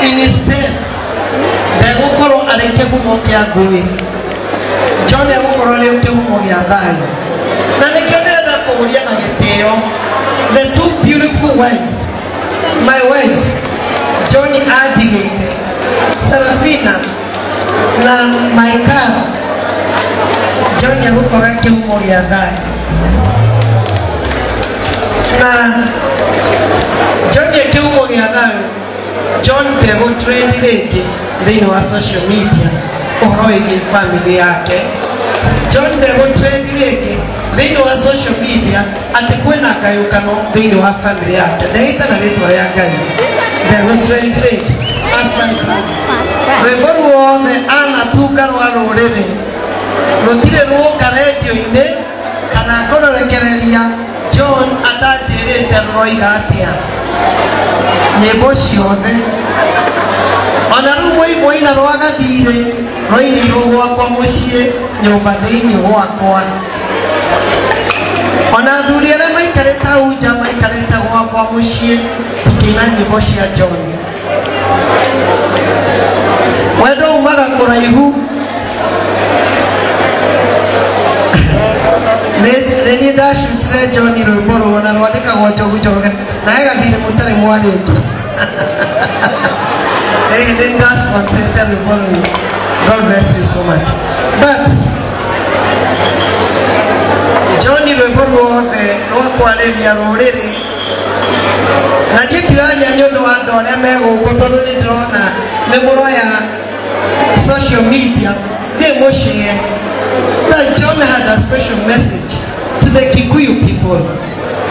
in his death ndegũkorwo arĩ kĩhumo kĩa ngũĩ. John egũkorwo arĩ kĩhumo gĩa thayũ. Na nĩkĩo ndĩrenda kũũria na gĩtĩo the two beautiful wives, my wives, John andigĩire Sarafina na Michael. John egũkorwo arĩ kĩhumo gĩa thayũ. Na John kĩhumo gĩa thayũ. John ndegũ trend rĩngĩ thĩinĩ wa social media ũhoro wĩgiĩ family yake. John ndegũ trend rĩngĩ thĩinĩ wa social media atĩ kwĩna ngayũkano thĩinĩ wa family yake. Ndehĩta na rĩtwa rĩa Ngai ndegũ trend rĩngĩ. As my brother, rwĩmbo ruothe anatunga rwa rũrĩrĩ rũtirĩ ruoka rendio-inĩ kana ngũrũrekereria John atanjĩrĩte rũroiga atĩa. Nyĩmbo ciothe ona rĩu mwaina rwa gathirĩ rwainĩirwo gwakwa mũciĩ nyũmba thĩinĩ gwakwa. Ona athuri arĩa maikarĩte hau nja maikarĩte gwakwa mũciĩ tũkĩina nyĩmbo cia John. Wendo umaga kũraihu. Nĩ niĩ ndacutire John rwĩmbo rũu na rwandĩkagwo Njogu Njoroge na he gathirĩ mũtarĩ mwarĩki. Nĩ ndasponsorete rwĩmbo rũu. God bless you so much. But John rwĩmbo ruothe rwa kwarĩria rũrĩrĩ na niĩ ndiraria nĩ ũndũ wa andũ arĩa me gũkũ tondũ nĩ ndĩrona nĩ mũroya social media thiĩ mũshare that John had a special message to the Kikuyu people.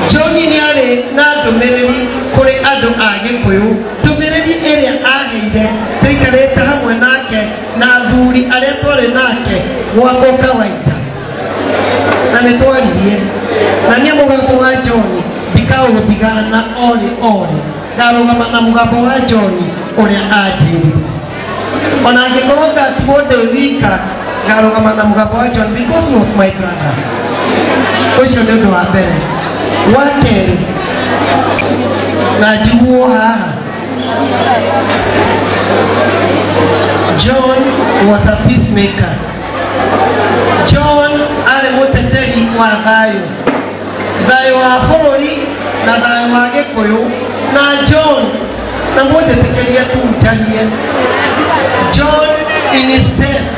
John nĩ arĩ na ndũmĩrĩri kũrĩ andũ a Gĩkũyũ, ndũmĩrĩri ĩrĩa aheire tũikarĩte hamwe nake na athuri arĩa twarĩ nake gwakwa kawaida. Na nĩ twaririe na niĩ mũgambo wa John ndikaũthigana orĩ orĩ, ndarũgama na mũgambo wa John ũrĩa anjĩrire. Ona angĩkorwo ngatigwo ndĩ wika ngarũgama na mũgambo wa John because of my brother. Ũcio nĩ ũndũ wa mbere. Wa kerĩ, na njiguo haha, John was a peacemaker. John arĩ mũteteri wa thayũ, thayũ wa bũrũri na thayũ wa Gĩkũyũ. Na John na mũnjĩtĩkĩrie tu njarie, John in his death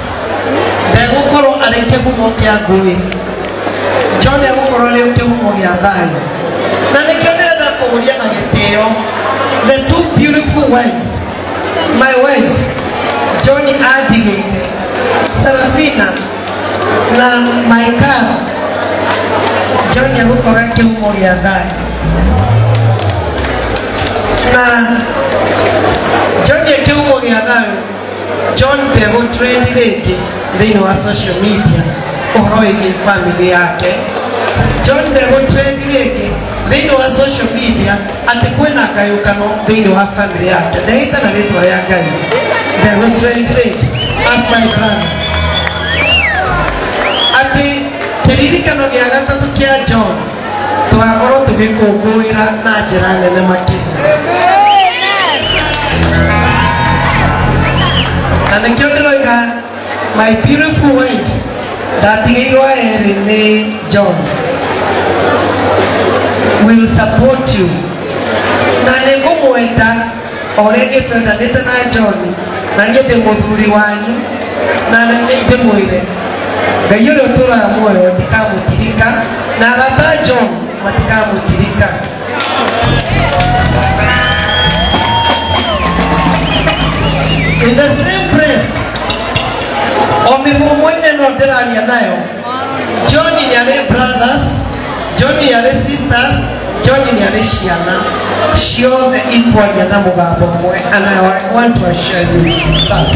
ndegũkorwo arĩ kĩhumo kĩa ngũĩ. John egũkorwo arĩ kĩhumo gĩa thayũ. Na nĩkĩo ndĩrenda kũũria na gĩtĩo the two beautiful wives, my wives, John andigĩire Sarafina na Michael. John egũkorwo arĩ kĩhumo gĩa thayũ. Na John kĩhumo gĩa thayũ. John ndegũ trend rĩngĩ thĩinĩ wa social media ũhoro wĩgiĩ family yake. John ndegũ trend rĩngĩ thĩinĩ wa social media atĩ kwĩna ngayũkano thĩinĩ wa family yake. Ndehĩta na rĩtwa rĩa Ngai ndegũ trend rĩngĩ. As my brother, atĩ kĩririkano gĩa gatatũ kĩa John tũgakorwo tũgĩkũngũĩra na njĩra nene makĩria. Na nĩkĩo ndĩroiga my beautiful wives ndatigĩirwo erĩ nĩ John will support you. Na nĩ ngũmwenda o ũrĩa niĩ twendanĩte na John, na niĩ ndĩ mũthuri wanyu, na nĩ ndĩmwĩre Ngai ũrĩa ũtũũraga muoyo ndikamũtirika, na arata a John matikamũtirika. In the same breath, o mĩhũmũ-inĩ ĩno ndĩraria nayo, John nĩ arĩ brothers, John nĩ arĩ sisters, John nĩ arĩ ciana ciothe ikwaria na mũgambo ũmwe, and I want to assure you that.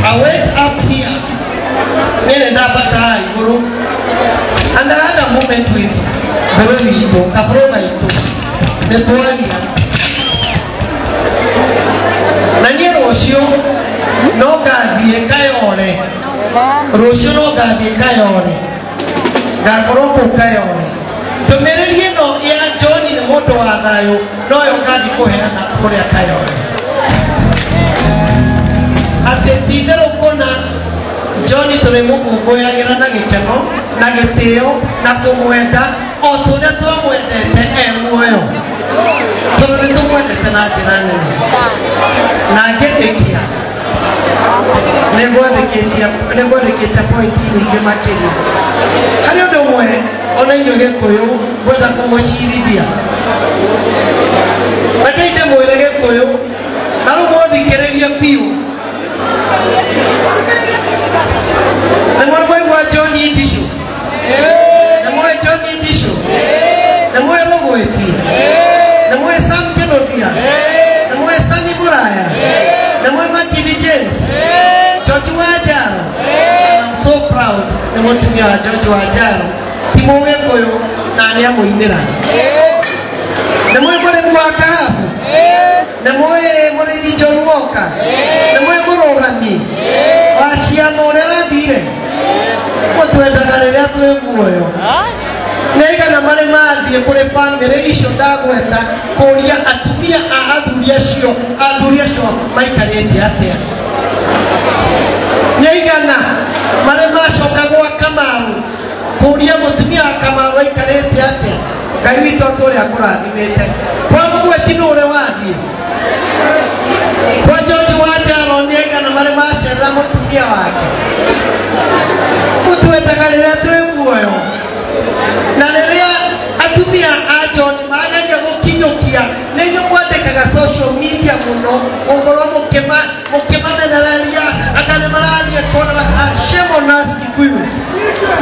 I went up here, nĩ ndambata haha igũrũ, and I had a moment with mbewe witũ, kabũrũ gaitũ, nĩ twaria. Na niĩ rũciũ no ngathiĩ Kayole, rũciũ no ngathiĩ Kayole, ngakorwo kũu Kayole. Ndũmĩrĩri ĩno ya John nĩ mũndũ wa thayũ noyo ngathi kũheana kũrĩa Kayole atĩ ti-itherũ kũna John tũrĩmũkũngũyagĩra na gĩkeno na gĩtĩo na kũmwenda o tũrĩa twamwendete e muoyo tondũ nĩ tũmwendete na njĩra nene na ngĩtĩkia nĩngwandĩkĩte pointi nyingĩ makĩria harĩ ũndũ ũmwe ona inyuĩ Gĩkũyũ ngwenda kũmũcirithia rekei ndĩmwĩre Gĩkũyũ na rĩu mũthikĩrĩrie biũ nĩ mũrĩ mwaigua John Ndicũ nĩ mũĩ John Ndicũ nĩ mũĩ Rũgwĩti nĩ mũĩ Sam Kĩnuthia nĩ mũĩ Sami Mũraya nĩ mũĩ Makini James George Wanjaro. I'm so proud nĩ mũtumia wa George Wanjaro ti mũgĩkũyũ na nĩ amũinĩra nĩ mũĩ mũrĩmi wa kahabu nĩ mũĩ mũrĩithi John Walker nĩ mũĩ mũrũgami wa ciama ũrĩa arathire mũtwendaga rĩrĩa twĩ muoyo nĩ aigana marĩ mathiĩ kũrĩ bamĩrĩ icio ndagweta kũria atumia a athuri acio maikarĩte atĩa nĩ aigana marĩ macoka gwa Kamaru kũria mũtumia wa Kamaru aikarĩte atĩa Ngai witũ atũrĩa akũrathimĩte kwa Mũgweti nũ ũrĩa wathiĩ kwa George Wanjaro nĩ aigana marĩ macerera mũtumia wake mũtwendaga rĩrĩa twĩ muoyo na rĩrĩa atumia a John mageria gũkinyũkia nĩ inyuĩ mwandĩkaga social media mũno gũkorwo mũkĩmamenereria anga nĩ marathiĩ kuona. Shame on us Kikuyus.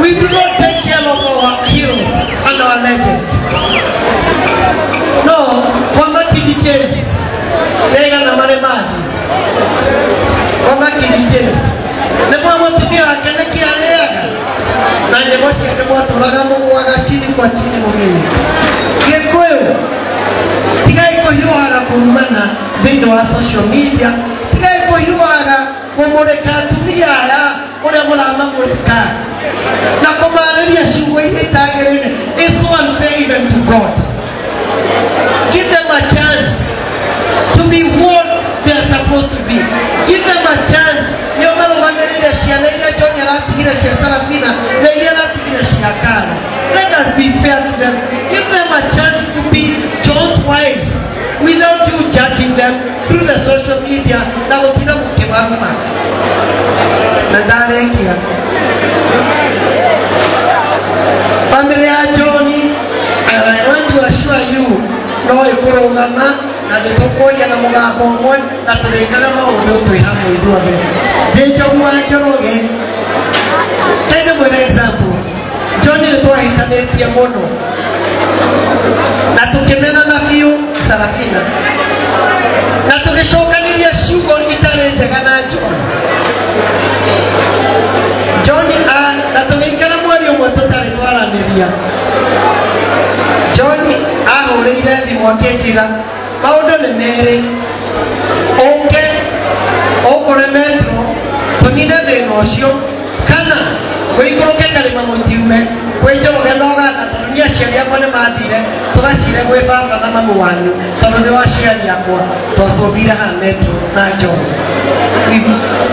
We do not take care of our heroes and our legends. No, kwa Makini James nĩ aigana marĩ mathiĩ kwa Makini James nĩ mwa mũtumia wake nĩkĩ arĩaga na nyĩmbo ciake mwatũraga mũgũaga chini kwa chini mũgĩrĩ Gĩkũyũ tigai kũhiũhaga kũrumana thĩinĩ wa social media tigai kũhiũhaga kũmũrĩka atumia aya ũrĩa mũramamũrĩka na kũmarĩria ciugo iria itagĩrĩire. It's so unfair even to God. Give them a chance to be what they are supposed to be. Give them a chance. Nĩo marũgamĩrĩire ciana iria John aratigire cia Sarafina na iria aratigire cia Karo. Let us be fair to them. Give them a chance to be John's wives without you judging them through the social media na gũtinda mũkĩmaruma. Na ndarĩkia family ya John, and I want to assure you no ĩkũrũgama na nĩ tũkwaria na mũgambo ũmwe na tũrĩkaga maũndũ twĩ hamwe ithuothe. Ndĩ Njogu wa Njoroge tende mwĩre example John nĩ twahĩtanĩtie mũno na tũkĩmenana biũ Sarafina na tũgĩcokanĩria ciugo itarĩ njega na John. John na tũgĩikara mweri ũmwe tũtarĩ twaranĩria. John ahũrĩire thimũ akĩnjĩra maũndũ nĩ merĩ ũke ũgũre metro tũnine thĩna ũcio kana wĩikũrũke karĩma mũtiume kwĩ Njoroge na Ũganda tondũ niĩ aciari akwa nĩ mathire tũgacire gwĩ baba na mamu wanyu tondũ nĩ aciari akwa twacũthire haha metro na John.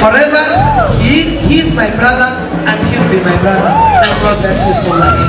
Forever he is my brother and he will be my brother, and God bless you so much.